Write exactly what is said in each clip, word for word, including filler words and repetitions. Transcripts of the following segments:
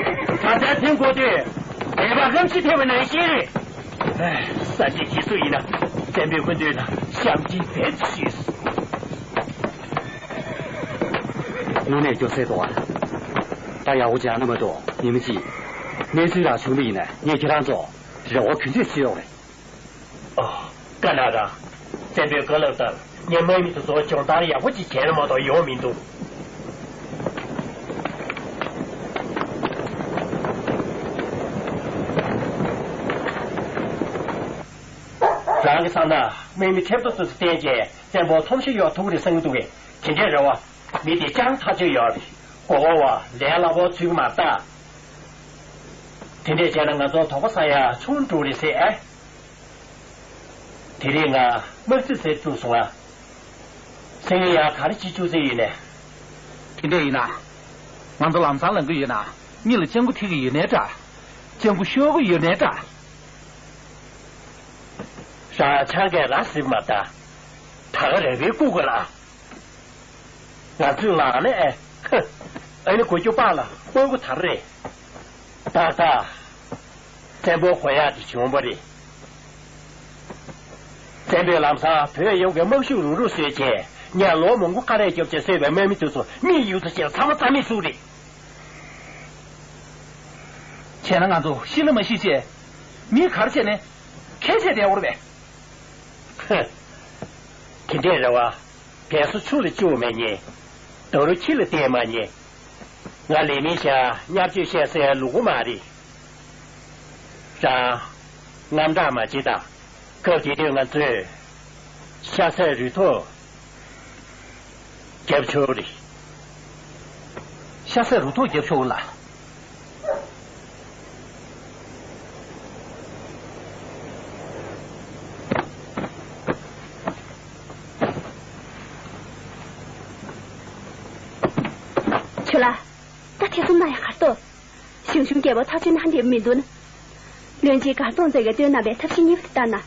ད་ལྟ་ཐོན་དགོས་དུས་སྡེ་པ་རྔམ་ཤིང་ཐེབས་པ་ནང་བཞིན་རེད། ཨེ། ས་སྐྱ་ཁྱི་སུ་ཡིན་ན་བཙན་པོའི་སྐུ་མདུན་ལ་ཞབས་འདྲེན་འབད་དུ་གཞོལ། དངོས་གནས་སྐྱོ་ཟེར་འདུག་ཨ། ད་ཡག་པོ་སྦྱང་ན་མ་གཏོགས་ཉི་མ་གཅིག་གནས་ཚུལ་རག་བྱུང་བ་ཡིན་ན་ངས་ཁྱེད་རང་ཚོ་རེ་བ་ག་ཚོད་བྱེད་ཡོད་རེད། ཨོ། ཀ་ན་ར། བཙན་པོའི་བཀའ་སློབ་ལྟར་ངས་དམག་མི་དེ་ཚོ་སྦྱོང་བརྡར་ཡག་པོ་ཅིག་བྱས་ན་མ་གཏོགས་ཡོང་མི་འདུག་རང་གི་བསམ་ན་དམག་མི་ཁྲེབ་ཏོ་ཚོ་བསྟེན་བྱས་བཙན་པོ་མཐོང་ཤོས་ཡོང་ཐུབ་རེད་བསམ་གྱི་འདུག་གས། དེ་འདྲས་རེད་བ། མི་དེ་ཅང་ཐག་ཆོད་ཡོད་རེད། མགོ་སྐོར་བ་ལས་སླ་པོ་ཚུད་ཀྱི་མ་རེད་ད། དེ་འདྲས་བྱས་ན་ང་ཚོ་དོགས་པ་ཟ་ཡ་ཆུང་འགྲོ་རེད་ཟེར་ཨེ། དེ་རིང་ང་དམག་རྩིས་ཟེར་བཅུག་སོང་ང་། སང་ཉིན་ཡང་ག་རེ་བྱེད་བཅུག་རྩིས་ཡོད་ནས། དེ་འདྲས་ཡིན་ན། ང་ཚོ་ལམ་སང་ལངས་ཀྱི་ཡོད་ན་གཉིད་ལ་སྤྱང་ཀི་ཐིག་གི་ཡོད་ནའི་འདྲ། སྤྱང་ཀི་ཤོར་གི་ཡོད་ནའི་འདྲ། རང་ཆང་གས་ར་ཟིན་མ་ད། ད་ག་རང་རེའི་སྐུ་གོ་ལ། ང་ཚོས་ལངས་ནས་ཨེ། ཧ། ཨ་ནི་གོ་རྒྱུ་པགས་ལ་སྔོན་འགོ་དར་རེད། ཏག་ཏག་བཙན་པོ་གོ་ཡག་དེ་བྱུང་བ་རེད། བཙན་པོས་ལམ་སང་བོད་ཡོངས་ཀྱི་དམག་ཤུགས་རུག་རུག་བཟོས་བྱས་ངས་ལོ་མང་པོ་ཀ་རས་རྒྱོབ་བྱས་བཟོས་པའི་དམག་མི་དེ་ཚོ་མིག་ཡུལ་དུ་བྱས་ཚང་མ་རྩ་མེད་བཟོས་རེད། བྱས་ན་ང་ཚོ་ཤི་ལ་མ་ཤི་བྱས་མི་གར་བྱས་ནས་ཁྱད་བྱས་བསྡད་ཡོད་རེད་པས། ཧ། དེ་འདྲས་རེད་བ། བལ་སོ་ཆུ་ལ་བཅུག་མ་ཉན། དོ་རུ་ཁྱི་ལ་བལྟས་མ་ཉན། ང་ལས་མི་ཤ་བརྙས་བཅོས་བཤད་སའི་ལུ་གུ་མ་རེད། རང་། རྔམ་སྐྲག་མ་བྱེད་དང་། སྐབས་དེ་དུས་ང་ཚོས་ཤ་ཟ་རུ་ཐོག་རྒྱབ་ཆོག་རེད། ཤ་ཟ་རུ་ཐོག་རྒྱབ་ཆོག་ལ། ཁྱོད་ལ། ད་ཐེ་ཚོམ་གནང་ཡག་ག་རེ་འདུག་ཞང་ཞུང་རྒྱལ་པོ་ཐག་གཅོད་གནང་འདོད་མི་འདུག་ན། བློན་ཆེན་གར་གཏོང་མཛད་མཁན་སྟོན་གནང་བའི་ཐབས་ཤེས་གཉིས་པ་དེ་ལྟར་ན།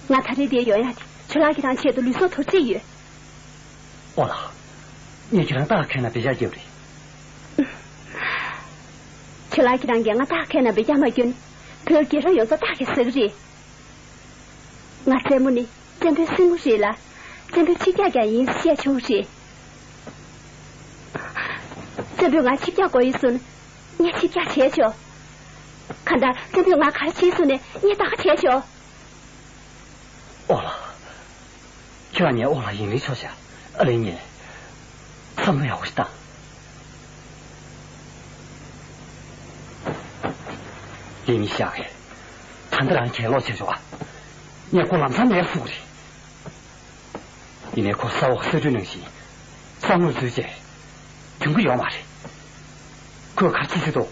ང་ད་རེས་འདིར་ཡོང་ཡག་དེ་ཁྱོད་ལགས་ཀྱིས་རང་ཆེད་དུ་ལུས་སྲོག་དོར་རྩིས་ཡོད། ཨོ་ལགས། ངས་ཁྱེད་རང་ཏག་ཁེལ་ན་འབུད་རྒྱག་རྒྱབ་རེད། ཁྱོད་ལགས་ཀྱིས་རང་གིས་ང་ཏག་ཁེལ་ན་འབུད་རྒྱག་མ་བསྐྱོན་ན། བོད་རྒྱལ་རབས་ཡོངས་རྫོགས་ཏག་ཁེལ་ཟེར་གི་རེད། ང་བཙན་མོ་ནི་བཙན་པོའི་སྲིང་མོ་རེད་ལ། བཙན་པོའི་ཆིབས་རྒྱགས་ཀྱང་ཡིན་ཟེར་བཤད་ཆོག་གི་རེད། བཙན་པོས་ང་ཆིབས་རྒྱགས་དགོས་ཡོད་གསུངས་ན་ངས་ཆིབས་རྒྱགས་བྱས་ཆོག་གང་ལྟར་བཙན་པོས་ང་ག་རེ་བྱེད་གསུངས་ནའི་ངས་ད་ག་བྱས་ཆོག་ཨོ་ལགས། ཁྱོད་རང་ངའི་ཨོ་ལགས་ཡིན་ལེ་ཆོག་བྱ། ཨ་ལེ་ངས་བསམ་བློ་ཡག་པོ་ཞིག་བཏང་། ཡིན་ཤག་གི། ད་ལྟ་རང་གྱེན་ལོག་བྱས་ཆོག་ཨ། ངས་ཁོ་ལམ་སང་མེད་གསུངས་རེད། ཡིན་ནའི་ཁོ་ས་འོག་སེ་འབྲུ་ནང་བཞིན་བསམ་བློ་འཛུལ་བྱས་ཡོང་གི་ཡོད་མ་རེད། ཁོས་ག་རེ་བྱེད་སྲིད་དོ།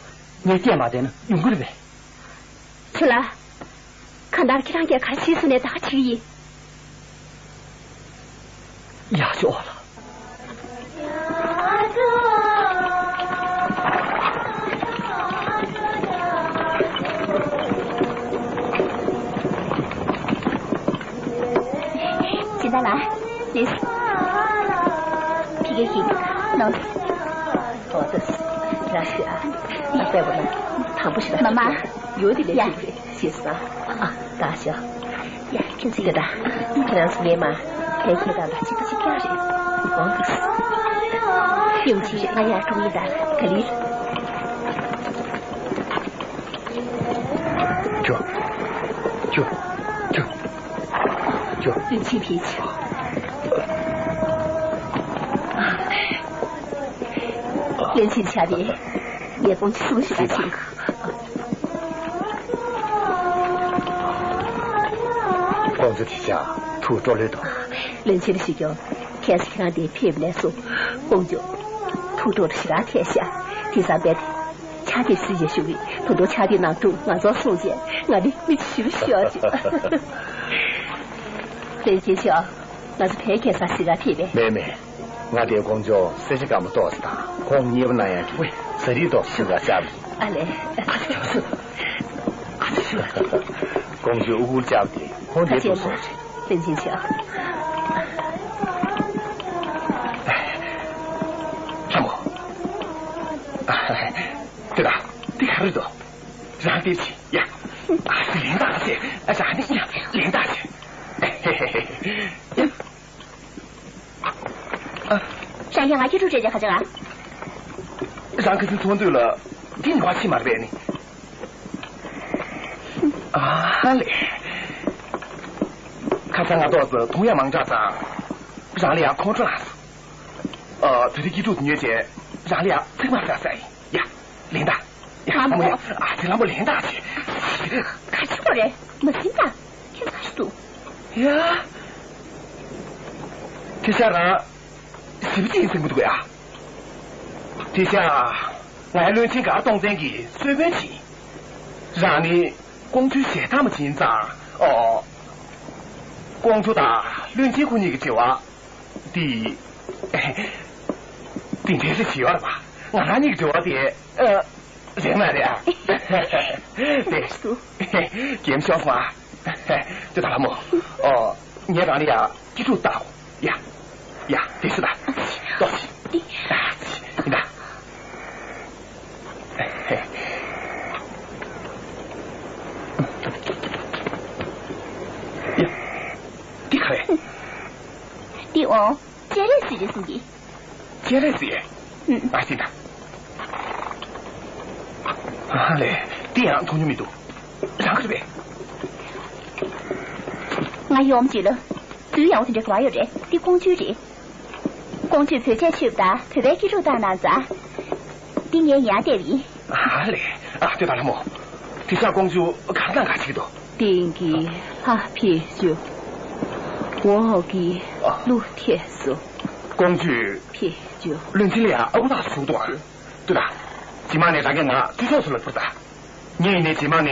ངས་སྐད་མ་བསྡད་ན་ཡོང་གི་རེད་པས། ཁྱོད་ལ། གང་ལྟར་ཁྱེད་རང་གིས་ག་རེ་བྱེད་གསུངས་ནའི་ད་ག་བྱེད་ཀྱི་ཡིན། ཡག་ཤོས་ལ། སྦྱིན་བདག་ལགས། ལགས་སོ། ཕ་གི་ཞིག་གནང་། ཨོ་ཙི། ཡག་ཤོས་ཨ། ཨ་པད་པོ་ལ་དང་པོ་ཞིག་ལ། མ་མ། ཡོད་དེ་ལས་ཡ། ཞིག་རེད། ཤེས་སོང་། ཨ། ད་ཤོག་ཡ། ཁྱེད་ཚོ་ཡོད་ད། ཁྱེད་རང་ཚོ་ངའི་མ། ཕལ་ཁྱེད་དང་ད་གཅིག་པ་གཅིག་རྐྱང་རེད། འོང་། ཡུམ་ཆེ་ང་ཡར་འགྲོ་གི་ཡིན་ད། ག་ལེར། ཇོ། ཇོ། ཇོ། ཇོ། བློན་ཆེན་ཕེབས། བློན་ཆེན་ཆགས་པས། ངས་དགོངས་ཚུལ་གསུང་ཞུ་བ་བྱེད། དགོངས་ཚུལ་དེ་བྱ། ཐུགས་སྤྲོ་ལོས་དང་། བློན་ཆེན་ཞུ་སྐྱོང་། ཁྱེད་ཚོ་ཁྱེད་རང་འདིར་ཕེབས་ནས་བཟུང་། དགོངས་རྒྱུ། ཐུགས་སྤྲོ་ཞེ་དྲག་ཐལ་ཤག་དེ་ཙམ་པས། ཕྱག་དེབ་སུས་ཀྱང་ཞུ་གི། ད་དུང་ཕྱག་དེབ་ནང་དུ་ང་ཚོ་སོང་རྗེས་ང་ནི་མི་ཞུ་ཤོག་ཅིག་བློན་ཆེན་ཞུ། ང་ཚོ་བོད་རྒྱལ་ས་གཟིགས་གར་ཕེབས་པས། མེད་མེད། ང་དེ་ཀོང་ཇོ་གསེར་ཕྱེ་དཀར་མོ་ཏོག་ཙམ་དང་ཁོང་གཉིས་པོ་ན་ཡང་འགྲིག་པས། ཟ་རིགས་ཏོག་ཙམ་ཞིག་ལ་བཅར། ཨ་ལེ། ཀོང་ཇོ་ཨུ་གུར་བཅར་ཏེ་ཁོང་དེ་དུ་སོང་ཞིག་བློན་ཆེན་ཞུ། ལྷ་མོ། ཨ་ལེ། དེ་ལ། རེད་དོ། རང་དེ་བྱེད་ཡ། ཨ་ཙི་ལན་དག་ཟེར། ཨ་ཙི་ཨ་ནི་ཡ་ལན་དག་ཟེར། ཧེ་ཧེ་ཧེ་ཧེ། ཡ། ཨ། རང་གིས་ང་ཁྱི་ཕྲུག་སྤྲད་བྱས་ག་ཅག་ཨ། རང་ཁ་སང་ཚོང་འདུས་ལ་འདི་ཉོ་བ་ཕྱིན་མ་རེད་པས་ནི། ཨ་ལེ། ཁ་སང་ང་ཏོག་ཙམ་འཐུང་ཡ་མང་དྲགས་ཙང་རང་ལ་ཡ་ཁོང་ཁྲོ་ལངས་སོང་། ཨ། དེ་རིང་ཁྱི་ཕྲུག་དེ་ཉོས་བྱས་རང་ལ་ཡ་ཚིག་མ་ཟ་ཟ་ཡིན་ཡ། ལན་དག་ཡ། ལྷ་མོ། ཨ་ཙི་ལྷ་མོ་ལན་དག་ཅིག་ག་ཅི་གོ་རེད། མ་ཟིན་ད། ཁྱོད་ཚ་ཞིག་འདུག་ཡ། དེ་ཤ་རང་ཞིབ་ཅིག་ཟིན་གི་འདུག་ཡ། དེ་ཤ་ང་བློན་ཆེན་གར་གཏོང་མཁན་གྱི་གསོལ་དཔོན་ཅིག་རང་ནི་ཀོང་ཇོའི་ཞལ་ཐང་མ་ཕྱིན་ཙང་། ཨོ། ཀོང་ཇོ་དང་བློན་ཆེན་ཁོ་གཉིས་ཀྱི་འབྲེལ་བ་འདི། དེ་འདྲའི་རེ་ཞིག་ཡོད་རེད་པ། ང་རང་གཉིས་ཀྱི་འབྲེལ་བ་དེ། ཨ། རེད་མ་རེད་ཨ། དེ། ལགས་སོ། རྒན་ཤོག་མ། ཅོ་ད་ལྷ་མོ། ཨོ། ངས་རང་ལ་ཡ་ཁྱི་ཕྲུག་བལྟ་གོ་ཡ། ཡ། དེ་ཤོད་ད། ཏོག་ཙམ། ཡིན་ད། ཡ། འདི་ག་རེད། འདི་འོ། སྤྱན་རས་གཟིགས་རེད་གསུང་གི། སྤྱན་རས་གཟིགས། ཨུམ། ཨ་ཙི་ད། ཨ་ལེ། འདི་ཡང་མཐོང་མྱོང་མི་འདུག་རང་ག་རེད་པས། ང་ཡོང་རྗེས་ལ། རྫུན་ཡག་པོ་དེ་འདྲ་ག་པར་ཡོད་རེད། འདི་ཀོང་ཇོའི་རེད། ཀོང་ཇོས་བོད་ཆས་མཆོད་པ་དང་བོད་པའི་སྐྱིད་སྡུག་བཏང་གནང་ཙང་། འདི་ངས་ཉར་བསྡད་པ་ཡིན། ཨ་ལེ། ཨ་ལྟོས་དང་ལྷ་མོ། དེ་ཤ་ཀོང་ཇོ་གར་ནང་ག་ཅིག་འདུག་དེང་གི་ལྷ་ཕེབས་ཤོག་འོག་གི་ཀླུ་ཐེ་སོ། ཀོང་ཇོས་ཕེབས་ཤོག་བློན་ཆེན་ལ་ཡང་ཨ་ཁུ་ལགས་ཞུ་འདུག་ཨ། ལྟོས་དང་། རྗེས་མ་ནས་རང་གིས་ང་ཐུགས་ཕྱོགས་སུ་ལ་ཕུར་ད། ངས་ཡིན་ནའི་རྗེས་མ་ནས་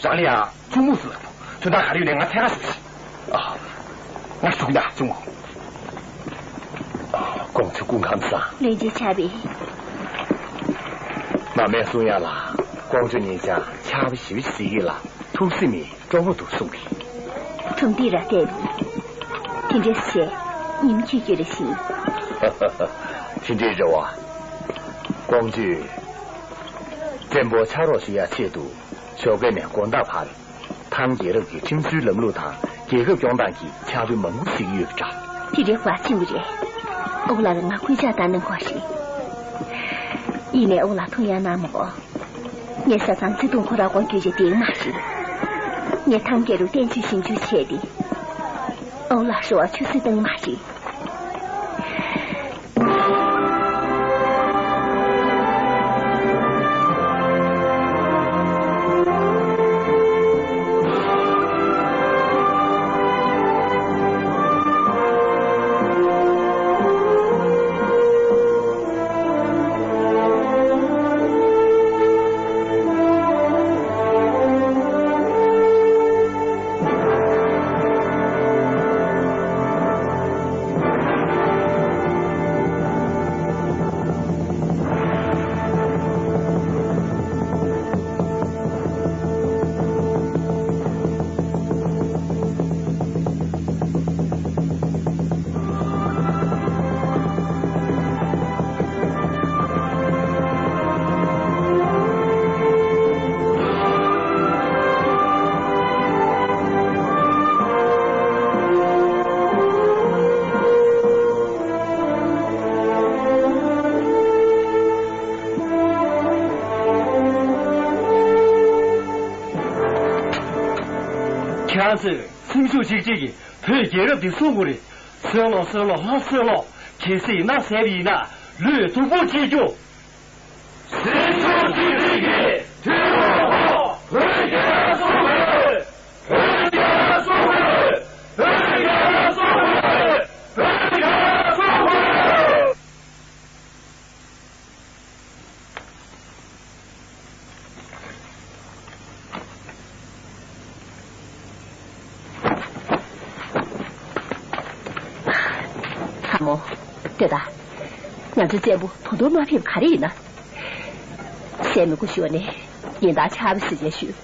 རང་ལ་ཡང་གཅུང་མོ་ཟེར་ལབ་དགོས། དོན་དག་ག་རེ་ཡོད་ནའི་ང་འཚོལ་ག་ཞུགས་ཤིག་ཨ། ང་ཞུགས་ཀྱི་ཡིན་ད་གཅུང་མོ། ཨ། ཀོང་ཇོ་སྐུ་ཁམས་བཟང་། ལྷན་རྒྱས་ཕྱག་དཔེ། མ་སྨད་གསུང་ཡག་ལ་ཀོང་ཇོ་ཉེ་ཆར་ཕྱག་དཔེ་ཞེ་པོ་ཅིག་གཟིགས་ཀྱི་ལ་ཐུགས་སེམས་ནི་སྤྲོ་པོ་འདུག་གསུང་གི། གྲུབ་འདི་ར་བལྟས་འདུག་དེ་འདྲས་བྱས་ཉིན་ཁྱོད་ཁྱོད་རེ་ཞིང་། དེ་འདྲས་རེད་བ། ཀོང་ཇོས། བཙན་པོ་ཕྱག་རོགས་ཞུ་ཡག་ཆེད་དུ་ཞོགས་ཀས་ནས་དགོང་དག་བར་ཐང་རྒྱལ་རབས་ཀྱི་ཁྲིམས་སྲོལ་ལམ་ལུགས་དང་རྒྱལ་ཁབ་སྐྱོང་སྟངས་ཀྱི་ཕྱག་དཔེ་མང་པོ་གཟིགས་ཡོད་པ་འདྲ། དེ་འདྲའི་བ་ཆེན་པོ་རེད། ཨོ་ལགས་ང་སྐུལ་ལྕག་བཏང་གནང་དགོས་རེད། ཡིན་ནའི་ཨོ་ལགས་ཐུགས་ཡང་གནང་མ་དགོས། ངས་ས་ཚང་བརྩེ་དུང་ཁོ་ར་སྐོར་སྐྱོད་བྱས་བསྡད་མ་རེད། ངས་ཐང་རྒྱལ་རབས་བསྟན་བཅོས་ཞིབ་འཇུག་བྱས་ཏེ། ཨོ་ལགས་ཧྲིལ་བོར་ཆུད་ཟོས་བཏང་མ་རེད། ཁྱེད་རང་ཚོས་སེམས་ཤུགས་གཅིག་སྒྲིལ་གྱིས་བོད་རྒྱལ་རབས་འདི་སྲུང་དགོས་རེད། གསོན་ལོ་གསོན་ལོ་ལྷ་གསོན་ལོ། གལ་སྲིད་ཡིན་ན་ཟེར་བ་ཡིན་ན་ལུས་སྟུག་པོ་བྱེད་རྒྱུ། སེམས་ཤུགས་གཅིག་སྒྲིལ་གྱིས་དུས་འཁོར་བོད་རྒྱལ་སྲུང་དགོས། བོད་རྒྱལ་སྲུང་དགོས། བོད་རྒྱལ་སྲུང་དགོས། བོད་རྒྱལ་སྲུང་དགོས། ལྷ་མོ། ལྟོས་དང་། ང་ཚོའི་བཙན་པོ་ད་དུང་མ་ཕེབས་ག་རེ་ཡིན་ན། སྲས་མོ་སྐུ་ཞབས་ནས་ཉིན་ལྟར་ཕྱག་དཔེ་གཟིགས་མཁན་ཞུས།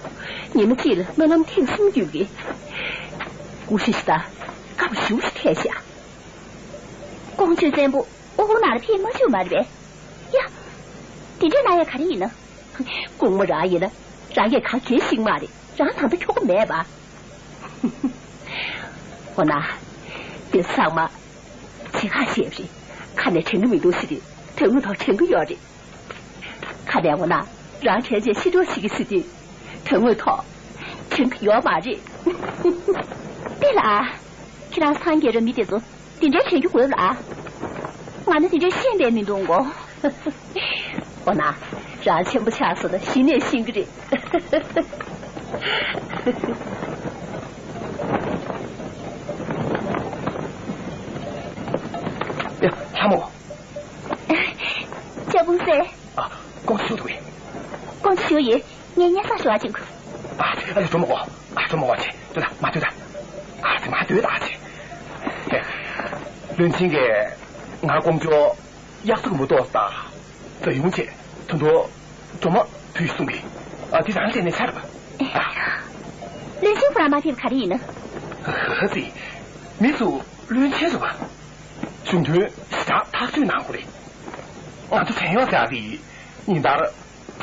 ཉི་མ་གཅིག་ལ་སྨོན་ལམ་ཐེངས་གསུམ་རྒྱུག་གི། དགོངས་ཞུ་ཞིག་དང་། དཀའ་བ་ཞེ་པོ་ཞིག་འཕྲད་ཤག་ཀོང་ཇོ་བཙན་པོ་ཨོ་ཧོ་ནང་ལ་ཕེབས་མ་བཅུག་མ་རེད་པས། ཡ། དེ་འདྲ་གནང་ཡ་ག་རེ་ཡིན་ན། སྐུ་ངོ་རང་ཡིན་ན་རང་གིས་གང་གལ་ཞིག་མ་རེད། རང་ད་ལྟ་ཁྱོ་ག་མེད་པ། འོ་ན། འདི་ཚང་མ་ཚིག་ཁ་བཤད་པ་རེད། ཁ་ནས་དྲན་གི་མི་འདུག་ཟེར་དུས་དོན་དངོས་ཐོག་དྲན་གི་ཡོད་རེད། ཁ་ནས་འོ་ན་རང་དྲན་བྱས་ཤི་འགྲོ་ཞིག་གི་ཟེར་དུས་དོན་དངོས་ཐོག་དྲན་གི་ཡོད་མ་རེད། དེ་ལ་ཨ། ཁྱེད་རང་སངས་རྒྱས་ར་མི་དེ་ཚོ་དེ་འདྲའི་དྲན་རྒྱུ་དགོས་ལ། ང་ནི་དེ་འདྲའི་ཤེས་པའི་མི་འདུག་གོ། འོ་ན། རང་ཆེན་པོ་ཆགས་སོང་ན་གཞི་ནས་ཤེས་ཀྱི་རེད། ཡ། ལྷ་མོ། ལྕགས་ཕུང་སེ། ཨ། ཀོང་ཇོ་ཞུ་འདུག་གས། ཀོང་ཇོ་ཞུ་ཡིན། ངས་སྙན་སེང་ཞུ་བ་ཅིག་ཨ། ཨ་ལེ། གྲོ་མོ་གོ། ཨ། གྲོ་མོ་གོ་ཆེ། སྡོད་ད། མ་སྡོད་ད། ཨ་ཙི། མ་སྡོད་ད་ཆེ། བློན་ཆེན་གྱིས་ང་ཀོང་ཇོ་གཡག་ཚོ་གི་མུ་ཏོག་ད། ད་ཡོང་ཆེ། ད་དུང་གྲོ་མོ་ཕུལ་གསུང་གི། ཨ། དེ་རང་ལས་ནས་ཆར་བ། ཨ། བློན་ཆེན་ཁོ་རང་མ་ཕེབས་ག་རེ་ཡིན་ན། ཨ་ཙི། མི་ཚོ་བློན་ཆེན་རེད་པ། གཞུང་དོན་ཞེ་དྲག་ཐག་གཅོད་གནང་དགོས་རེད། ང་ཚོ་བྲན་གཡོག་ཟེར་ཡག་དེ་ཉིན་ལྟར་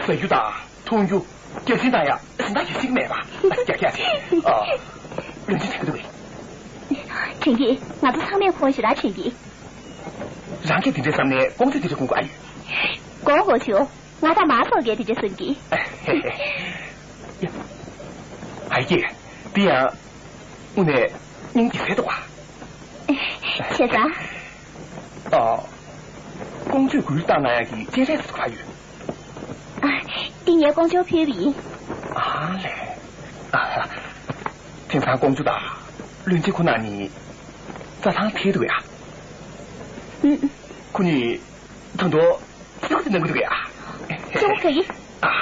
ཟ་རྒྱུ་དང་འཐུང་རྒྱུ། རྒྱལ་ཆེན་དང་ཡང་གཞན་དག་གི་ཞིག་མེད་པ། རྒྱ་རྒྱ་ཆེ། ཨ། བློན་ཆེན་དྲན་གྱི་འདུག་གས། དྲན་གྱི། ང་ཚོ་ཚང་མས་ཁོང་ཞེ་དྲག་དྲན་གྱི། རང་གིས་དེ་འདྲའི་བསམ་ནས་ཀོང་ཇོས་དེ་འདྲ་དགོངས་དགོས་ཨ་ཡོད། དགོངས་དགོས་བྱུང་། ང་དང་མ་སོགས་ཀྱིས་དེ་འདྲ་བསམ་གྱི། ཨ་ཡེ། འདི་ཡང་དངོས་གནས་སྙིང་རྗེ་ཟེར་འདུག་ག། བྱས་ཙང་། ཨ། ཀོང་ཇོས་གུས་བཏང་གནང་ཡག་གི་སྤྱན་རས་གཟིགས་ཕར་ཡོད། ཨ། འདི་ངས་ཀོང་ཇོར་ཕུལ་བ་ཡིན། ཨ་ལེ། ཨ། དེང་སང་ཀོང་ཇོ་དང་བློན་ཆེན་ཁོ་ན་གཉིས་རྩྭ་ཐང་ཐད་འདུག་གས། ཨུ། ཁོ་གཉིས་ད་དུང་ཚིག་པ་དེ་གནང་གི་འདུག་གས། ཅུང་ག་ཡི། ཨ།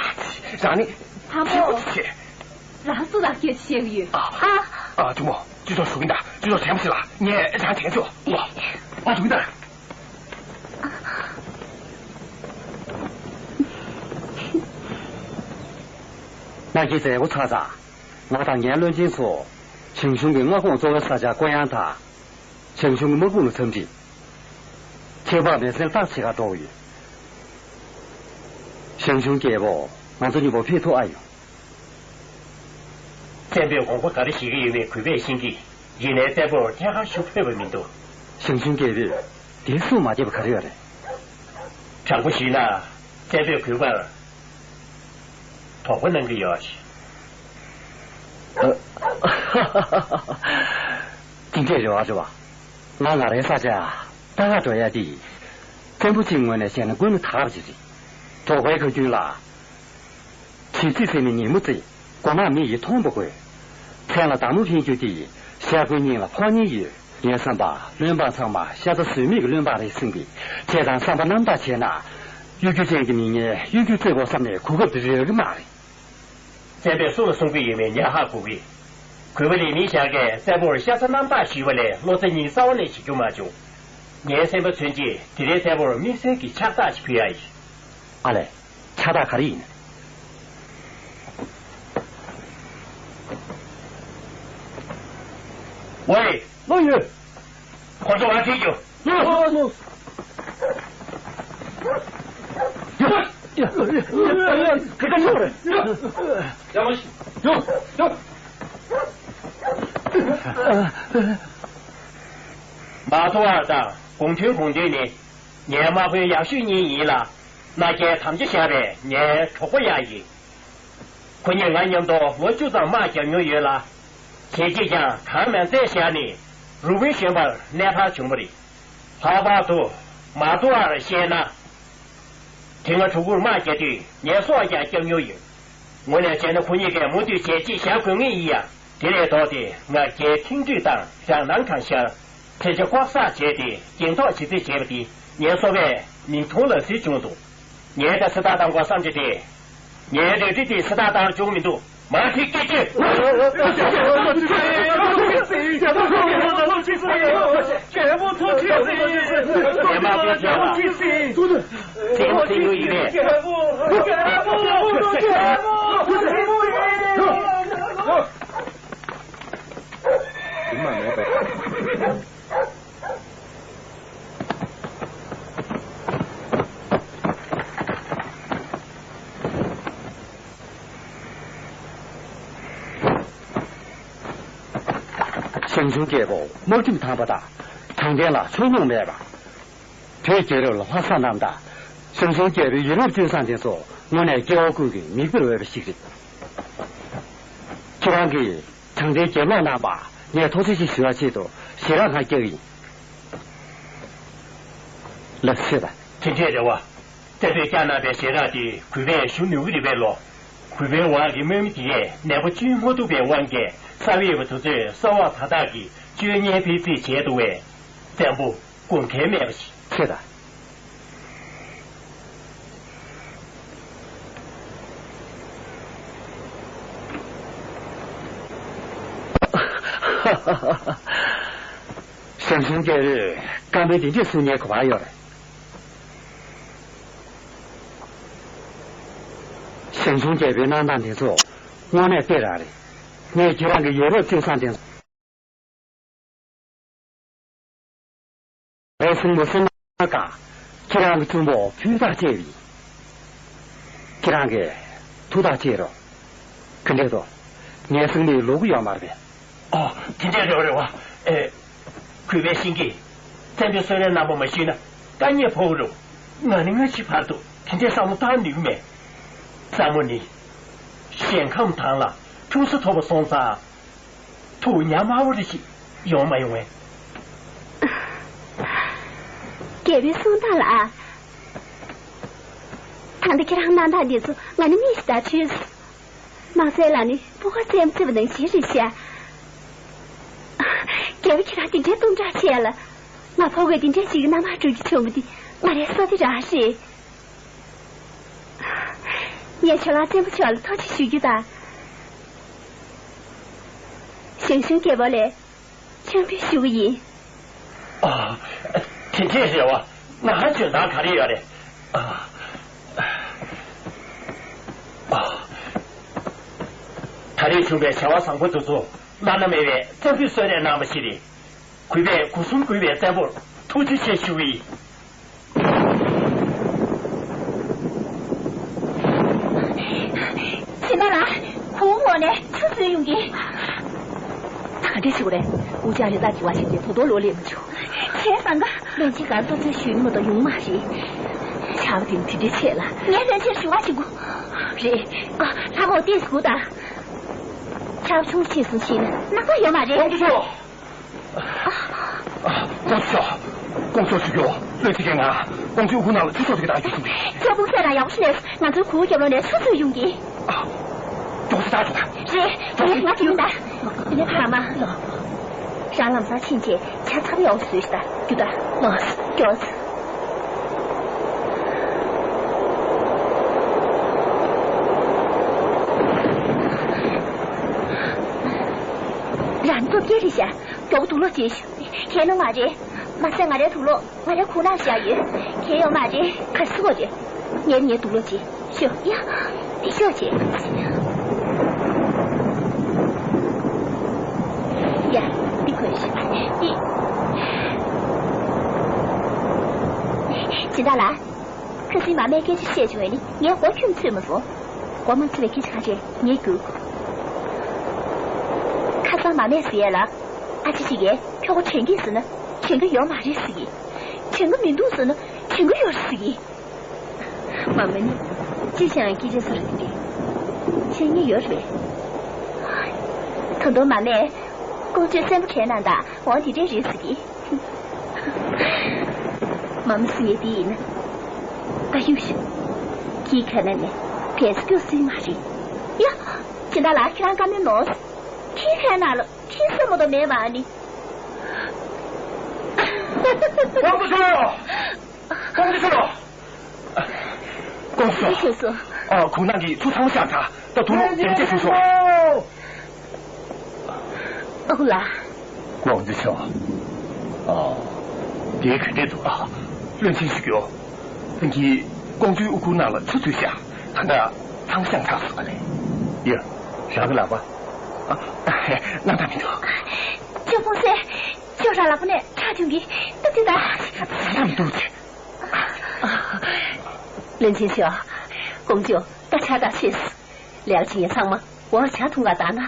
རང་ནི། ལྷ་མོ། ཚིག་པ་དེ་བྱེད། རང་སུ་ལ་སྐད་ཆ་བཤད་གི་ཡོད། ཨ། ཨ། ཨ། ཐུ་མོ། ཅི་ཚོ་ཞུ་གིན་ད། ཅི་ཚོ་དྲན་པ་ཞིག་ལ། ངས་རང་དྲན་ཆོག་ཨ། ཨ། ཞུ་གིན་ད། ང་གིས་མཛད་སྒོ་ཚར་ཙང་། ང་དང་ངའི་བློན་ཆེན་ཚོ་ཞང་ཞུང་གི་མངའ་ཁོངས་གཙོ་བོའི་ས་ཆ་ཀོ་ཡང་དང་། ཞང་ཞུང་གི་དམག་དཔུང་ལ་འཚམས་འདྲི། ཁྱད་འཕགས་མེ་ཤིང་བརྟག་བྱེད་གར་འགྲོ་གི་ཡོད། ཞང་ཞུང་རྒྱལ་པོ། ང་ཚོ་མཉམ་པོ་ཕེབས་ཐུབ་ཨ་ཡོང་། བཙན་པོས་དགོངས་པ་ག་རེ་བཞེས་ཀྱི་ཡོད་མེད་གུས་པས་ཤེས་ཀྱི། ཡིན་ནའི་བཙན་པོར་ཐད་ཀར་ཞུ་ཕོད་པ་མི་འདུག་ཞང་ཞུང་རྒྱལ་པོས་དེ་གསུང་མ་བརྗེད་པ་ག་རེ་ཡོད་རེད། དྲང་པོ་ཞུས་ན་བཙན་པོས་གུས་པར་དོགས་པ་གནང་གི་ཡོད། ཅི་འདྲས་རེད་བ། རེད་བ། ང་ང་རའི་ས་ཆ་ད་ག་འགྲོ་ཡ་དེ། བཙན་པོ་གཅིག་ངོས་ནས་བཤད་ན་མགོ་ནས་དར་བ་ཅིག་རེད། འབྲོག་པའི་ཁ་རྒྱུན་ལ། བྱི་ཙི་བརྩེ་ནི་ཉིན་མོ་བརྩེ། མགོ་ནག་མི་ཡིས་མཐོང་པོ་དགོས། མཚན་ལ་བདག་མོ་འཕེན་རྒྱུ་དེ། ཤ་ཁོའི་སྙིང་ལ་ཕོག་ཉེན་ཡོད། ངའི་བསམ་པ་བློན་འབངས་ཚང་མ་ཤ་ཚ་ཟོས་མེད་ཀྱི་བློན་འབངས་རེད་བསམ་གི། བྱས་ཙང་བསམ་པ་རྣམ་དག་བྱས་ན། གཡོ་སྒྱུ་ཅན་གྱི་མི་ངན་གཡོ་སྒྱུ་བཙོས་པོ་བསམ་ནས་གོ་སྐབས་དེ་རག་གི་མ་རེད། བཙན་པོས་སུ་ལ་གསུང་གི་ཡོད་མེད་ངས་ཧ་གོ་གི། གུས་པ་ལས་མི་ཞག་གས་བཙན་པོར་ཤ་ཚ་རྣམ་དག་ཞུས་པ་ལས་བློ་རྩེ་གཉིས་རྩ་བ་ནས་བྱེད་རྒྱུ་མ་བྱུང་། ངའི་སེམས་པ་མཚོན་ཆེད་དེ་རིང་བཙན་པོར་དམིགས་བསལ་གྱི་ཕྱག་རྟགས་ཤིག་ཕུལ་ཡ་ཡིན། ཨ་ལས། ཕྱག་རྟགས་ག་རེ་ཡིན། ཝེ། བློ་ཡོད། ཁོ་ཚོ་ང་ཁྲིད་རྒྱུ། མ་ཐོ་བར་དང་གུང་ཐོན་གུང་ཐོན་ནི་ངའི་དམག་དཔོན་ཡག་ཤོས་གཉིས་ཡིན་ལ། མནའ་སྐྱེལ་དམ་བཅའ་བཞག་པའི་ངའི་གྲོགས་པོ་ཡང་ཡིན། ཁོ་གཉིས་ང་མཉམ་དུ་ལོ་བཅུ་ཙམ་དམག་རྒྱབ་མྱོང་ཡོད་ལ། བྱས་རྗེས་ཀྱང་གང་མ་མཛད་བཞག་ནས་རུ་དཔོན་གཞོན་པར་གནས་ཐར་བྱུང་བ་རེད། ལྷག་པར་དུ་མ་དུ་བར་བཤད་ན། དེ་སྔ་གྲུ་གུར་དམག་རྒྱག་དུས་ངས་སྲོག་ཀྱང་བསྐྱབས་མྱོང་ཡོད། ངོ་ནས་བྱས་ན་ཁོ་གཉིས་ཀས་མུ་མཐུད་བྱས་རྗེས་བཞག་དགོས་ངེས་ཡིན་ཡང་། དེ་ལས་ལྡོག་སྟེ་ང་རྒྱའི་ཁེངས་དྲེགས་དང་རང་སྣང་གང་ཤར། འཕྲལ་ཆ་ལྐོག་ཟ་བྱས་ཏེ་སྤྱན་ཐོག་ཇི་ཙེ་བྱས་པ་དེ་ངའི་སོ་པས་མིག་མཐོང་ལག་ཟིན་བྱུང་འདུག་ངས་ད་སེ་ཐག་བཏང་དགོས་བསམ་གྱི་ཏེ། ངའི་རལ་གྲི་དེ་སེ་ཐག་བཏང་བཅུག་མི་འདུག་མར་ཁྲིད་སྐད་ཅིག་ངས་མ་ཐུག་བྱས་ལ། རྩེད་མོ་རྩེ་རྒྱུ་ཡིན་པས། ཞང་ཞུང་རྒྱལ་པོ་དམག་ཁྲིམས་དམ་པ་དང་། དྲང་བདེན་ལ་ཕྱོགས་ལྷུང་མེད་པ། བོད་རྒྱལ་རབས་ལ་ལྷག་བསམ་རྣམ་དག། ཞང་ཞུང་རྒྱལ་པོའི་ཡིད་རབས་བརྩོན་བཟང་དེ་ཚོ་དངོས་གནས་སྐྱེ་བ་ཀུན་གྱི་མིག་དཔེར་འོས་པ་ཞིག་རེད། ཁྱེད་རང་གིས་དྲང་བདེན་རྒྱབ་ལོག་གནང་བར་ངས་ཐུགས་རྗེ་ཆེ་ཞུ་བ་ཆེད་དུ་ཞལ་རས་ཁ་རྒྱག་གི་ཡིན། ལགས་སོ། དེ་འདྲས་རེད་བ། བཙན་པོས་བསྐྱངས་གནང་བའི་ཞལ་རས་དེ་གུས་པས་ཞུ་ནུས་ཀྱི་རེད་པས་ལོ། གུས་པའི་འོག་གི་དམག་མི་དེ་ཡས་ནད་པ་བཅོས་མ་ཐུབ་པའི་དབང་གིས་ས་བྱི་པ་དེ་ཚོས་ས་འོག་ད་དག་གི་བཅོས་ཉེས་ཕེབས་རྩིས་བྱས་འདུག་པས། བཙན་པོ་དགོངས་འགལ་མེད་པ་ཞིག་ཆེ་ད། ཞང་ཞུང་རྒྱལ་པོས་བཀའ་མོལ་འདི་འདྲས་གསུང་ཉན་གོ་བ་ཡོད་རེད། ཞང་ཞུང་རྒྱལ་པོའི་གནང་སྟངས་དེ་ཚོ་དངོས་གནས་དཔེ་རང་རེད། ངས་ཁྱེད་རང་གི་ཡིད་རབས་བརྩོན་བཟང་དེ་ཚོ། ངའི་སྲིང་མོ་སྲིང་མ་དང་ཁྱེད་རང་གི་གཅུང་པོ་ཕུད་ཐག་བཅད་པ་ཡིན། ཁྱེད་རང་གིས་ཐུགས་ཐག་བཅད་རོགས། ག་འདྲས་འདུག་ངའི་སྲིང་མོས་ལོག་གི་ཡོད་མ་རེད་པས། ཨོ། དེ་འདྲས་རེད་པ་རེད་པ། ཨེ། གུས་པས་ཤེས་ཀྱི། བཙན་པོས་གསོལ་རས་གནང་བ་མ་ཞུས་ན་དཀའ་ངལ་ཕོག་གི་རེད། ང་ནི་སྔ་ཕྱི་བར་དུ་དེ་འདྲས་བསམ་བློ་བཏང་མྱོང་མེད། བཙན་མོ་ནི་ཞིང་ཁམས་དྭངས་ལ་འཁྲུངས་ས་ཐོབ་པ་སོང་ཙང་། ཐུགས་ཉམས་དམའ་བོ་རེ་ཞིག་ཡོང་མ་ཡོང་ངས། རྒྱལ་པོའི་གསུང་སྟངས་ལ། ད་ལྟ་ཁྱེད་རང་གནང་སྟངས་འདི་ཚོ་ང་ནི་མི་ཞིག་ལྟར་ཁྲེལ་སོང་། དམག་སའི་ལ་ནི་ཕོ་ཁ་རྩེད་མོ་རྩེ་བ་ནང་བཞིན་རེད་ཤག་རྒྱལ་པོ་ཁྱེད་རང་དེ་འདྲའི་གཏུམ་དྲག་བྱས་ལ། ང་ཕོ་རྒོད་དེ་འདྲའི་ཞིག་གི་མནའ་མར་འགྲོ་རྒྱུ་བྱུང་བ་འདི་ང་རའི་བསོད་བདེ་རང་རེད། ངས་ཁྱོད་རང་བཙན་པོ་མཆོག་ལ་ཐུགས་རྗེ་ཞུ་རྒྱུ་དང་། ཞང་ཞུང་རྒྱལ་པོ་ལ་ཕྱག་འབུལ་ཞུ་གི་ཡིན། ཨ། དེ་འདྲས་རེད་པ། ང་ཧ་འཇོན་ཐང་ག་རེ་ཡོད་རེད། ཨ། ཨ། ད་རེས་བྱུང་བའི་བྱ་བ་བཟང་པོ་འདི་ཚོ་བླ་ན་མེད་པའི་བཙན་པོས་གསོལ་རས་གནང་བ་ཞིག་རེད། གུས་པས་སྒོ་གསུམ་གུས་པའི་བཙན་པོར་ཐུགས་རྗེ་ཆེ་ཞུ་གི་ཡིན། སྦྱིན་བདག་ལགས། གོང་འོག་ནས་ཆུ་འཛུལ་ཡོང་གི། ད་ག་འདྲས་བྱེད་དགོས་རེད། འུ་ཅག་རི་དྭགས་ཀྱི་བ་ཞིག་དེ་ད་དུང་ལོག་སླེབས་མ་བྱུང་། བྱས་ཙང་ཀ། བློན་ཆེན་གང་ཐུབ་ཚོད་ཞུས་མ་གཏོགས་ཡོང་མ་རེད། ཆར་པ་དེ་ནི་དེ་འདྲའི་ཆེ་ལ། ངས་བློན་ཆེན་ཞུ་བ་བྱེད་དགོས། རེད། ཨ། ལྷ་མོ་ཏོག་ཙམ་སྒུག་དང་། ཆར་པ་ཆུང་ཆེ་སོང་ཕྱིན་ན་ནག་པ་ཡོད་མ་རེད། དགོངས་དག་ཞུ། དགོངས་དག་ཞུ། དགོངས་དག་ཞུ་རྒྱུ། བློན་ཆེན་གྱིས་ང་ཀོང་ཇོའི་ཨུ་ཁུག་ནང་ལ་ཆུ་བཙོ་དེ་ག་ད་རྒྱུགས་སོང་རེད། ཁྱོད་དཔུང་སེ་རང་ཡག་པོ་ཞིག་ལས། ང་ཚོའི་གུར་རྒྱབ་ལོགས་ནས་ཆུ་འཛུལ་ཡོང་གི། ཨ། མགྱོགས་སེ་ད་འགྲོ་ད། རེད། དེ་ནས་ང་གི་ཡོང་ད། དེ་ནས་ཕ་མ། རང་ལམ་སང་ཕྱིན་རྗེས་ཇ་ཚ་པོ་ཡག་པོ་བཟོས་ཤིག་ད། རྒྱུགས་ད། ལགས། མགྱོགས། རང་སྟོབས་སྐྱེད་རེད་ཤག་མགྱོགས་པོ་དུག་ལོག་བྱེད་ཤོག་ཁྱེད་ནོར་མ་རེད། མ་ཟད་ང་རའི་དུག་ལོག་ང་རའི་ཁུག་ནང་བཞག་ཡོད། ཁྱེད་ཡོད་མ་རེད། ག་རེ་ཟེར་གྱི་ཡོད་རེད། ངས་ངའི་དུག་ལོག་བྱེད་ཤོག་ཡ། འདི་ཤོག་བྱེད། ཡ། འདི་གོན་ཤོག་འདི། སྦྱིན་བདག་ལགས། ཁ་སང་མ་སྨད་སྐད་ཆ་བཤད་བྱུང་བས་ནི་ངའི་མགོ་ཁྱོན་ཚོས་མ་སོང་། མགོ་མ་ཚོས་པའི་སྐད་ཆ་ག་རེ་ངས་བསྒྱུར། ཁ་སང་མ་སྨད་ཟེར་ཡས་ལ། ཨ་ཅེ་ཅིག་གིས་ཁྱོ་ག་དྲན་གྱི་ཟེར་ན་དྲན་གྱི་ཡོད་མ་རེད་ཟེར་གྱི། དྲན་གྱི་མི་འདུག་ཟེར་ན་དྲན་གྱི་ཡོད་ཟེར་གྱི། མ་སྨད་ནི་ཅི་བྱས་ཀྱང་སྐད་ཆ་བཟོ་རེད་དེ། བཤད་མཁན་ཡོད་རེད་པས། ད་དུང་མ་སྨད། ཀོང་ཇོས་བཙན་པོ་གྲལ་ནང་དང་འོང་དེ་འདྲས་རེད་ཟེར་གྱི། མ་སྨད་ཟེར་མཁན་དེ་ཡིན་ན། ད་གཡུག་ཤོག་ཁྱིའི་ཁ་ནང་ནས་བལ་ཚོ་སྐྱུག་སྲིད་མ་རེད། ཡ། སྦྱིན་བདག་ལགས། ཁྱེད་རང་བཀའ་མོལ་གནང་། ཁྱིའི་ཁ་ནང་ལ་ཁྱི་སེར་མོ་དང་མེད་པ་ཨ་ནི། ཀོང་ཇོ། ཀོང་ཇོ། ཀོང་ཇོ། ཁྱེད་ཚོ། ཨ། ཁུག་ནང་གི་ཆུ་ཚང་མ་བཞག་ཚར། ད་དུག་ལོག་འདེམས་སྤྱད་ཞུ་ཤོག་ཨ་ཁུ་ལགས། ཀོང་ཇོ་མཆོག་ཨ། དེ་ག་འདྲས་འདུག་ཨ། བློན་ཆེན་ཞུ་རྒྱུ། སང་ཉིན་ཀོང་ཇོའི་ཨུ་ཁུག་ནང་ལ་ཆུ་འཛུལ་ཤག་ད་ལྟ་ཚང་མ་བཞག་ཚར་སོང་ཨ་ལས། ཡ། རང་གི་ལག་པ། ཨ། ཨ། སྣང་དག་མི་འདུག་ཅོ་ཕུང་སེ། ཅོ་རང་ལག་པ་ནས་ཁྲག་ཐོན་གྱི་འདུག་དེ་ད། སྣང་དག་མི་འདུག་ཅེས། བློན་ཆེན་མཆོག་ཀོང་ཇོ་ད་ཆ་ད་ཤེས། ལས་ཀ་བྱེད་མཁན་ཚང་མ་འོག་ཇ་འཐུང་ག་བཏང་ན།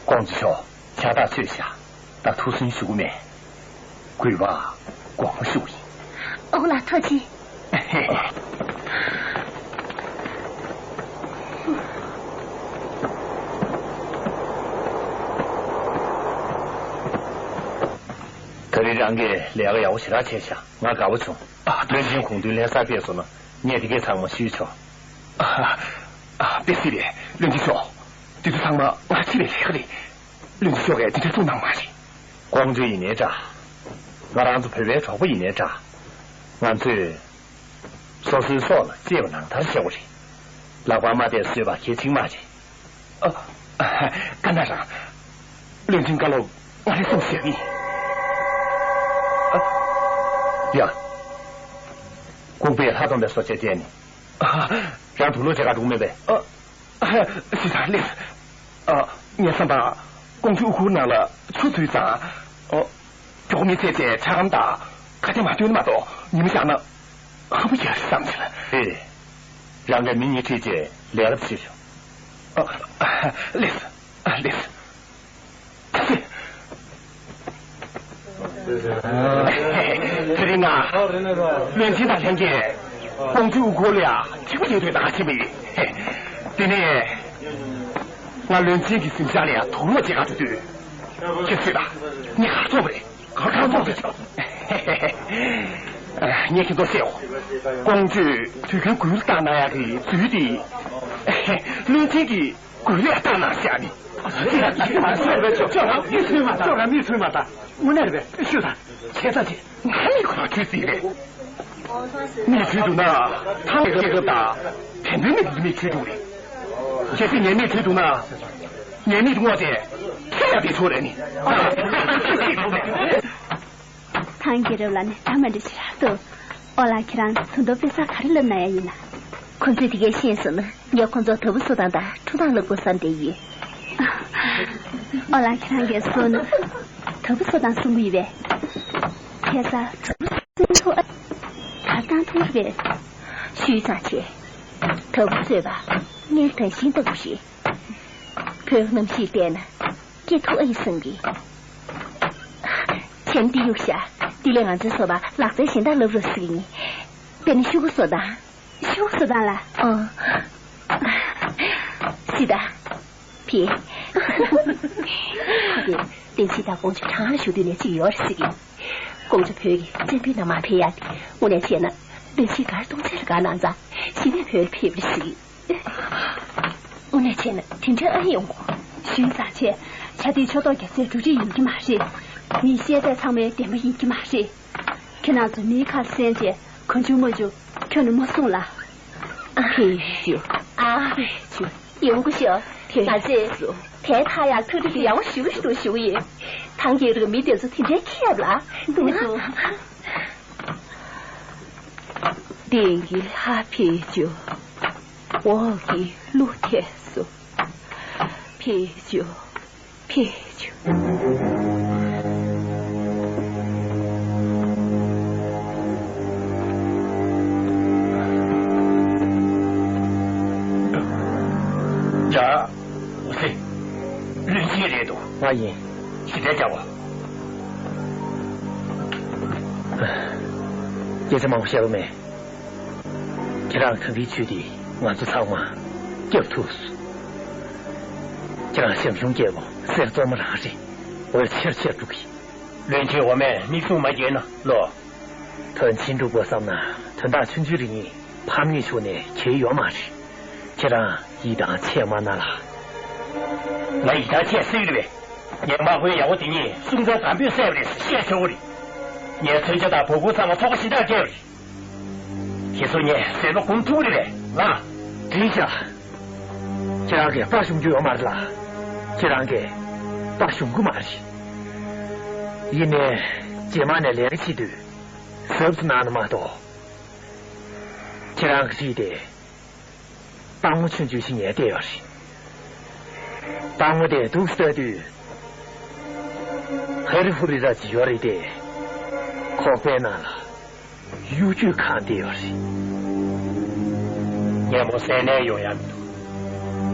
ཀོང་ཇོ་མཆོག་ཕྱག་རྟགས་ཚོས་བཞག་ད་ཐུགས་སུན་ཞུ་གི་མེད། གུས་པ་དགོངས་པ་ཞུ་གི་ཡིན། ཨོ་ལགས་ཐུགས་རྗེ་ཆེ། ད་རེས་རང་གིས་ལས་ཀ་ཡག་པོ་ཞེ་དྲག་བྱས་ཤག་ང་དགའ་པོ་བྱུང་། ཨ། བློན་ཆེན་དགོངས་དོན་ལྷན་སར་ཕེབས་སོང་ན་ངས་དེ་གས་ཚང་མ་ཞུས་ཆོག་ཨ། ཨ། དེ་སྲིད་རེད། བློན་ཆེན་མཆོག་དེ་ཚོ་ཚང་མ་ང་ཕྱིར་ལས་ཀ་རེད། བློན་ཆེན་མཆོག་གིས་དེ་འདྲ་གསུངས་གནང་མ་རེད། ཀོང་ཇོ་ཡིན་ནའི་འདྲ། ང་རང་ཚོ་བོད་པའི་གྲོགས་པོ་ཡིན་ནའི་འདྲ། ང་ཚོས་སོ་སོའི་སྲོག་ལ་གཅེས་པ་ནང་ལྟར་བྱེད་དགོས་རེད། ལག་པ་མ་བསྡད་བཟོས་པ་གལ་ཆེན་མ་རེད། ཨ། ཨ། ག་ན་རང་། བློན་ཆེན་བཀའ་སློབ་ང་ལ་གསུངས་ཞུ་གི་ཡིན། ཡ། ལྐུགས་པའི་ལྷ་སྡོམ་པའི་སོ་ཆས་བྱས་ནས། ཨ། རང་དུག་ལོག་བྱེད་ག་འགྲོ་གི་མེད་པས། ཨ། ཨ། ཞུས་ཚར་ལེ། ཨ། ངའི་བསམ་པར་ཀོང་ཇོ་དབུ་གུར་ནང་ལ་ཆུ་འཛུལ་ཙང་། ཨོ། མགྱོགས་མི་ཚེ་ཚེ་ཁྲ་ཁམ་དང་ཁ་གཏད་མ་སྟོན་མ་གཏོགས་ཉི་མ་བཞག་ན་ཧ་པོ་ཡག་རེད་བསམ་ཚེ་ལ། ཨེ། རང་གིས་མི་གཉིས་ཁྲིད་བྱས་ལས་ཀ་བྱེད་ཤོག་ཨ། ཨ། ལེ། ཨ། ལེ། དེ་རིང་ང་བློན་ཆེན་དང་ལྷན་རྒྱས་ཀོང་ཇོ་དབུ་གུར་ལ་ཡ་ཁྲིད་པ་ཡོད་དུས་ད་ག་ཕྱིན་པ་ཡིན། དེ་ནས་ང་བློན་ཆེན་གྱི་གཟིམ་ཤག་ལ་ཡ་དུག་ལོག་བྱེད་ག་འགྲོ་དུས། ཁྱེད་ཚོས་ད་ངས་ག་རེ་ཐོབ་པ་རེད། ག་རེ་ཐོབ་པ་རེད། ངས་ཁྱེད་ཚོར་བཤད་འོ། ཀོང་ཇོས་དུས་རྒྱུན་འགུལ་བཏང་གནང་ཡག་གི་རྫུས་དེ། བློན་ཆེན་གྱིས། དགོས་ལས་བཏང་གནང་ཤག་ནི། ཅོག་ར་མི་ཚུན་མ་ད། ཅོག་ར་མི་ཚུན་མ་ད། དངོས་གནས་རེད་པས། ཤོད་དང་། བྱས་ཙང་ཅི། ང་ནི་ཁོ་རང་ཁྲུས་རྩིས་རེད། མིག་ཆུ་འདུག་ན་ཐང་ལ་སྐྱེ་སྐབས་དང་བན་བོན་མིག་གི་མིག་ཆུ་འདུག་རེད། གལ་སྲིད་ངའི་མིག་ཆུ་འདུག་ན། ངའི་མིག་དངོས་དེ་ཁྱེད་ཡང་བདེ་ཆོག་རེད་ནི། ཐང་རྒྱལ་རབས་ལ་ནི་ད་མ་འདྲི་ཞིག་རག་ཏུ། ཨོ་ལགས་ཁྱེད་རང་ཚོ་མདོ་དཔེ་ས་ག་རེ་ལབ་ན་ཡ་ཡིན་ན། ཁོ་ཚོས་དེ་གས་ཤེས་སོང་ན་ངས་ཁོ་ཚོ་དྭ་བུ་བཟོ་སྟངས་དང་འཁྲུ་སྟངས་ལབ་དགོས་བསམ་བསྡད་ཡིན། ཨོ་ལགས་ཁྱེད་རང་གིས་གསུངས་ན་དྭ་བུ་བཟོ་སྟངས་གསུང་གི་ཡོད་པས། ཁ་སང་དྭ་བུ་བཟོ་ཐུབ་ཨ། ད་བཏང་ཐུབ་རེད། ཞུས་ཙང་བྱས། དྭ་བུ་བཟོས་པ་སྔོན་ད་ཤིང་ལྟ་བུ་ཞིག་བོད་གནམ་གཤིས་བལྟས་ན་སྐྱེ་ཐུབ་ཨ་ཡི་བསམ་གི། བྱས་ན་འདི་གཡུག་ཤག་འདི་ལས་ང་ཚོའི་བཟོ་པ་ལག་རྩལ་གཞན་དག་བསླབ་རོགས་ཟེར་གི་ཡིན། དཔེར་ན་ཤུ་གུ་བཟོ་སྟངས། ཤུ་གུ་བཟོ་སྟངས་ལ། ཨོ། སི་ཏ། ཕི། ཁ་དེ་བསྟན་སྲིད་དང་ཀོང་ཇོ་གྲང་ལ་བཞུགས་དུས་ནས་གཅིག་ཡོད་རེད་ཟེར་གི། ཀོང་ཇོ་བོད་ཀྱི་བཙན་པོའི་ནང་མར་ཕེབས་ཡག་དེ་དངོས་གནས་བྱས་ན་བསྟན་སྲིད་གར་གཏོང་ཚད་ལ་དགའ་གནང་ཙང་གཞི་ནས་བོད་ལ་ཕེབས་རེད་ཟེར་གི། དངོས་གནས་བྱས་ན་དེ་འདྲའི་ཨ་ཡོང་གོ། ཞུས་ཙང་བྱས། བྱ་དེའི་ཕྱོགས་གཏོགས་རྒྱབ་སའི་འགྲོ་ཁྲིད་ཡིན་གྱི་མ་རེད། མི་བཤད་ཚད་ཚང་མའི་བདེན་པ་ཡིན་གྱི་མ་རེད། ཁྱེད་རང་ཚོ་མིའི་ཁར་གསན་བྱས་གང་བྱུང་མང་བྱུང་ཁྱོན་ནས་མ་གསུང་ལ། ཨ་ཧེ་ཞུ། ཨ་ཧེ་ཞུ། ཡོང་གི་ཤོག་ང་ཚོས་དེ་ཐ་ཡག་ཐུགས་རེ་ཡག་པོ་ཞུ་གི་འདུག་ཞུ་གི་ཡིན། ཐང་རྒྱལ་རིགས་མི་དེ་ཚོ་དེ་འདྲའི་ཁྱད་ལ་འདུག་འདུག་སྟེང་གི་ལྷ་ཕེབས་བྱུང་། འོག་གི་ཀླུ་ཁྱེར་སོང་། ཕེབས་བྱུང་། ཕེབས་བྱུང་། ཡ། འོ་སེ། བློན་ཆེན་རེད་འདུག་ང་ཡིན། ཞི་བདེ་བྱ་བ། སྐད་ཆ་མང་པོ་བཤད་ལོ་མེད། ཁྱེད་རང་གངས་རིའི་ཆུ་དེ་ང་ཚོ་ཚང་མ་སྐྱབས་ཐུབ་སོང་། ཁྱེད་རང་ཞང་ཞུང་རྒྱལ་པོ་གསེར་བཙོ་མ་རང་རེད། འོད་ཆེར་ཆེར་འགྲོ་གི། བློན་ཆེན་འོ་མས་མིག་ཟུང་མ་བགྱིས་ན་ལོ། དོན་ཆེན་སྒྲུབ་དགོས་བསམ་ན་དོན་དག་ཆུང་ཆུང་རེ་གཉིས་ཕམ་ཉེས་བྱུང་ནས་གལ་ཡོད་མ་རེད། ཁྱེད་རང་ཡིད་ཐང་ཆད་མ་གནང་ལ། ང་ཡིད་ཐང་ཆད་སྲིད་རེད་པས། ངས་དམག་དཔོན་ཡག་པོ་དེ་གཉིས་སྲུང་བརྩི་དམ་པོས་བསད་པ་རེད་ཟེར་བཤད་ཆོག་གི་རེད། ངའི་མཚོན་ཆ་དང་བ་སྤུ་ཚང་མ་ཚོགས་པ་གཞན་དག་སྤྲད་པ་རེད། ཁྱེད་ཚོ་ངས་བཟོད་པ་སྒོམ་ཐུབ་ཀྱི་རེད་པས། ང་། དྲིན་ཆེ། ཁྱེད་རང་གིས་དཔའ་ཞུམ་རྒྱུ་ཡོད་མ་རེད་ལ། ཁྱེད་རང་གིས་དཔའ་ཞུམ་གྱི་མ་རེད། ཡིན་ནའི་རྗེས་མ་ནས་ལས་ཀ་བྱེད་དུས་གཟབ་ཏུ་གནང་ན་མ་གཏོགས། ཁྱེད་རང་གི་རིགས་དེ། སྤྲང་མོ་ཆུང་ཆུང་ཞིག་ངས་བལྟས་ཡོད་རེད། སྤྲང་མོ་དེ་འདུག་སེ་ལྟ་དུས། ཧ་རི་ཧུ་རི་ར་ཅིག་ཡོད་རེད་དེ། ཁོག་པའི་ནང་ལ་གཡུ་བྱུས་གང་བསྡད་ཡོད་རེད། ཉན་མོ་ཟས་ནས་ཡོང་ཡ་མི་འདུག་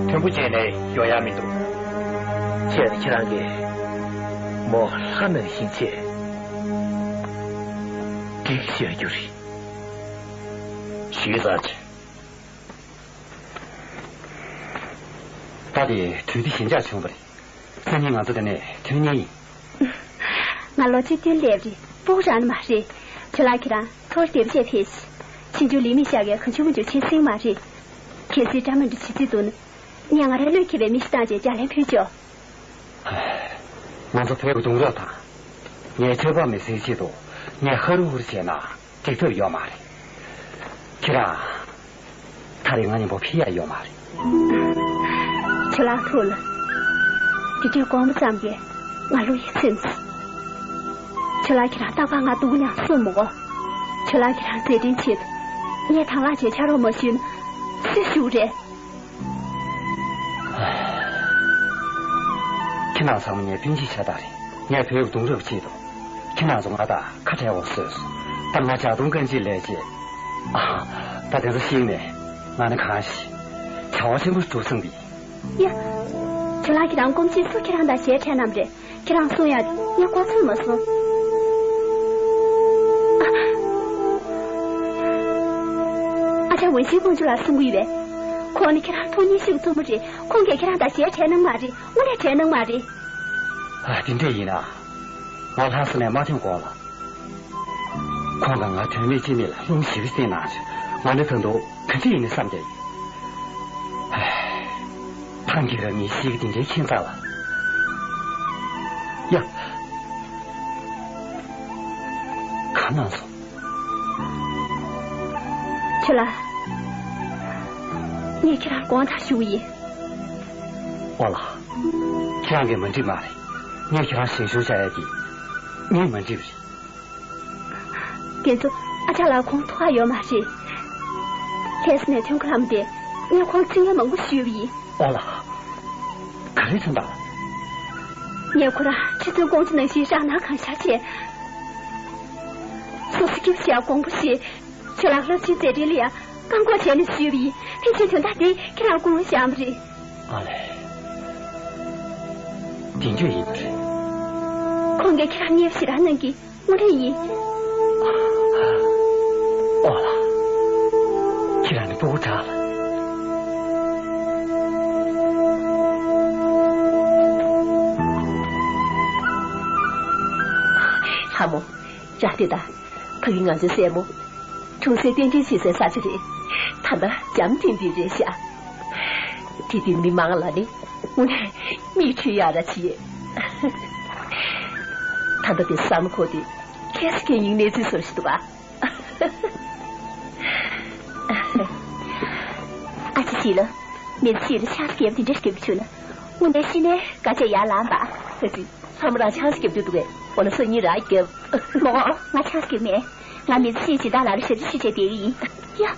མཐུན་པོ་བྱས་ནས་ཡོང་ཡ་མི་འདུག་བྱས་ན་ཁྱེད་རང་གིས། མོ་ལྷ་ནང་བཞིན་བྱས། འགྲིག་བྱ་རྒྱུ་རེད། ཞུས་ཚར་ཆེ། ད་དེ་དུས་དེ་ཞེན་ཆགས་བྱུང་བ་རེད། སང་ཉིན་ང་ཚོ་དེ་ནས་ཐོན་ངེས་ཡིན། ང་ལོ་གཅིག་བདུན་སླེབས་རེད། སྤུ་གུ་རང་མ་རེད། ཁྱོད་ལགས་ཁྱེད་རང་ཐོག་དེབ་བྱས་ཕེབས་ཤིག་ཕྱིན་ཆུ་ལི་མི་ཤག་གི་གང་བྱུང་མང་བྱུང་ཆེ་སྲིང་མ་རེད། གལ་སྲིད་འདྲ་མི་འདྲ་བྱེད་རྩིས་འདུག་ན། ངས་ང་རང་བློས་འཁེལ་བའི་མི་ཞིག་བཏང་རྗེས་རྒྱ་ལན་ཕུལ་ཆོག་ང་ཚོ་བོད་ཀྱི་གདུང་རབས་དང་། ངའི་ཆོས་པ་མི་སེར་ཆེད་དུ་ངས་ཧ་རུ་ཧུར་བྱས་ན་འགྲིག་ཐབས་ཡོད་མ་རེད། ཁྱེད་རང་། ད་རེས་ང་མཉམ་པོ་ཕེབས་ཡ་ཡོད་མ་རེད། ཁྱོད་ལགས་ཐུགས་ལ། དེ་འདྲའི་དགོངས་པ་ཙམ་གྱིས་ང་བློ་ཡིད་ཚིམ་སོང་། ཁྱོད་ལགས་ཁྱེད་རང་རྟག་པར་ང་སྡུག་མྱངས་གསུངས་མི་དགོས། ཁྱོད་ལགས་ཁྱེད་རང་མཛད་འཕྲིན་ཆེད་དུ་ངས་དང་བླངས་བྱས་ཕྱག་རོགས་མ་ཞུས་ན་སུས་ཞུ་རེད། ཁྱེད་རང་ཚང་མ་ངའི་སྤུན་མཆེད་ཆགས་སྟངས་རེད། ངས་བོད་ཀྱི་གདུང་རབས་ཆེད་དུ། ཁྱེད་རང་ཚོ་ང་དང་ཁ་བྲལ་བ་བཟོས་སོང་། ད་ང་ཇ་མདོང་དཀར་མཛེས་ལས་བྱེད། ཨ། ད་དེ་ཚོ་ཤེས་ནས་ང་ནི་གང་ཞིག་བྱ་བ་ཆེན་པོ་གྲུབ་སོང་གི། ཡ། ཁྱོད་ལགས་ཁྱེད་རང་སྐུ་མཁྱེན་སུ་ཁྱེད་རང་དང་ཞལ་འཕྲད་ནམ་རེད། ཁྱེད་རང་གསུང་ཡག་ངས་གོ་ཚོད་མ་སོང་། ཨ། ཨ་ཅག་འོན་ཤིང་ཀོང་ཇོ་ལགས་གསུང་གི་ཡོད་པས། ཁོང་ནི་ཁྱེད་རང་ཐུགས་མཉེས་ཤོས་ཀྱི་བཙུན་མོ་རེད། ཁོང་གིས་ཁྱེད་རང་དང་ཞལ་བྲལ་གནང་མ་རེད། དངོས་གནས་བྲལ་གནང་མ་རེད། ཨ། དེ་འདྲ་ཡིན་ན། ང་ལྷ་ས་ནས་མ་ཐོན་གོང་ལ། ཁོང་དང་ང་དོན་མེད་ཅི་མེད་ལ་རླུང་ཞེ་པོ་བསྟན་གནང་བྱུང་། ང་ནི་ད་དུང་ག་འདྲ་ཡིན་ནས་བསམ་བསྡད་ཡོད། ཧེ། ཐང་གི་རང་ཉིད་ཤེས་ཀྱི་དེ་འདྲའི་ཁྱད་མཚར་ལ། ཡ། ག་གནང་སོང་། ཁྱེད་ལ། ངས་ཁྱེད་རང་དགོངས་དག་ཞུ་གི་ཡིན། ཨོ་ལགས། ཁྱེད་རང་གིས་མ་འགྲིག་མ་རེད། ངས་ཁྱེད་རང་ཞལ་ཤོར་བྱ་ཡག་གི། ངས་མ་འགྲིག་པ་རེད། དེ་ཚོ་ཨ་ཅག་ལགས་ཁོང་ཐུག་ཡ་ཡོད་མ་རེད། ལྷ་ས་ནས་ཐོན་ཁ་ལམ་དེ་ངས་ཁོང་ཚིག་ངན་མང་པོ་ཞུས་པ་ཡིན། ཨོ་ལགས། ག་རེ་བྱུང་ད། ངས་ཁོ་རང་ཁྲི་བཙུན་ཀོང་ཇོ་ནང་བཞིན་རང་སྣང་གང་ཤར་བྱས། སོ་སོ་སྐྱིད་པོ་བྱེད་ཡ་དགོངས་པ་བཞེས། ཁྱོད་ལགས་སློབ་ཆེན་མཛད་འཕྲིན་ལ་ཡང་བཀག་འགོག་བྱས་ནས་ཞུས་པ་ཡིན། ཕལ་ཆེར་དོན་དག་དེ་ཁྱེད་རང་སྐུ་ངོ་བཞག་པ་རེད། ཨ་ལས། དེ་འདྲ་ཡིན་པ་རེད། ཁོང་གིས་ཁྱེད་རང་ངས་ཞེ་དྲག་གནང་གི། དངོས་གནས་ཡིན། ཨོ་ལགས། ཁྱེད་རང་ནི་སྤུ་གུ་དྲག་ལ། ལྷ་མོ། ཇ་དེ་དང་། ཕ་གི་ང་ཚོའི་སྲས་མོ། འཁྲུངས་སའི་རྟེན་འབྲེལ་བྱེད་སའི་ས་ཆ་རེད། ད་ལྟ་འཇམ་ཐིང་ཐིང་རེད་ཤག་དེ་དུས་མི་མང་ལ་ནི་དངོས་གནས་མིག་འཕྲུལ་ཡག་ར་བྱེད། ད་ལྟ་དེ་བསམ་ཁོ་དེ་ཁྱེད་ཀྱི་སྙིང་ནད་ཚིག་བཟོ་ཞིག་འདུག་ག་ཨ་ཅེ་ཞིག་ལ་མི་ཚེ་ཞིག་ལ་ཆགས་སྐྱེབ་དེ་འདྲ་སྐྱེབ་བྱུང་ན་དངོས་གནས་ཤི་ནས་དཀའ་སྤྱད་ཡར་ལངས་པ། ཨ་ཅེ། ལྷ་མོ་རང་ཆང་སྐྱེབ་རྒྱུ་འདུག་གས། འོ་ན་སང་ཉིན་རང་རྒྱབ། མོ། ང་ཆང་སྐྱེབ་མེད། ང་མི་ཚེ་ཞིག་ད་ལ་ལ་ཞབས་ཕྱི་ཞུ་བྱས་བསྡད་ཀྱི་ཡིན། ཡ།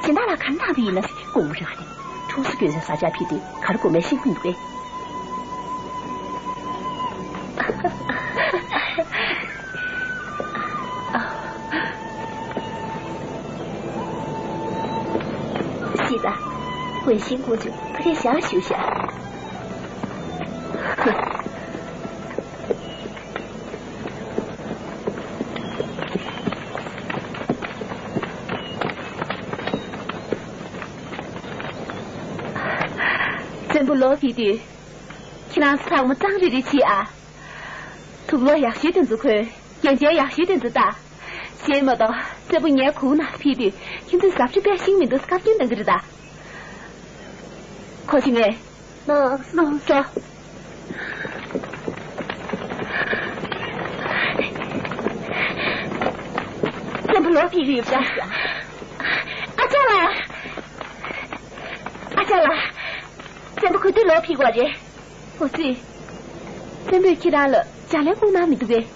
སྦྱིན་བདག་ལགས་ག་འདྲ་བ་ཡིན་ན། སྐུ་ངོ་རང་ནས་ཁྲུང་སུ་སྐྱོན་ཟེར་ས་ཆ་ཕེབས་ཏེ་ག་རེ་དགོས་མེད་ཤེས་ཀྱི་མི་འདུག་གས། ཤེས་ད། ཝེ་ཤིང་ཀོང་ཇོ་ཕ་གིར་བཞག་ཞུ་ཤག་བཙན་པོ་ལོག་ཕེབས་དུས། ཁྱེད་རང་ཚང་མ་གཙང་རིལ་རིལ་བྱེད་ཨ། དུག་ལོག་ཡག་ཤོས་དེ་ཚོ་གོན། རྒྱན་ཆས་ཡག་ཤོས་དེ་ཚོ་བཏགས། གཞན་མ་གཏོགས་བཙན་པོ་ངའི་གུར་ནང་ཕེབས་དུས་ཁྱེད་ཚོས་ཟབ་ཁྲིད་དཔེ་ཤེས་མི་འདུག་བཀའ་བཀྱོན་གནང་གི་རེད་ད། ཁོ་ཅི་ངས། ལགས་སོ། འགྲོ། བཙན་པོ་ལོག་ཕེབས་ཀྱི་ཡོད་པ་འདྲ། ཨ་ཅག་ལགས། ཨ་ཅག་ལགས། བཙན་པོ་ག་དུས་ལོག་ཕེབས་ཀྱི་རེད། འོ་ཙི། བཙན་པོས་ཁྱེད་རང་ལ་ལྗགས་ལན་དགོངས་གནང་མི་འདུག་གས།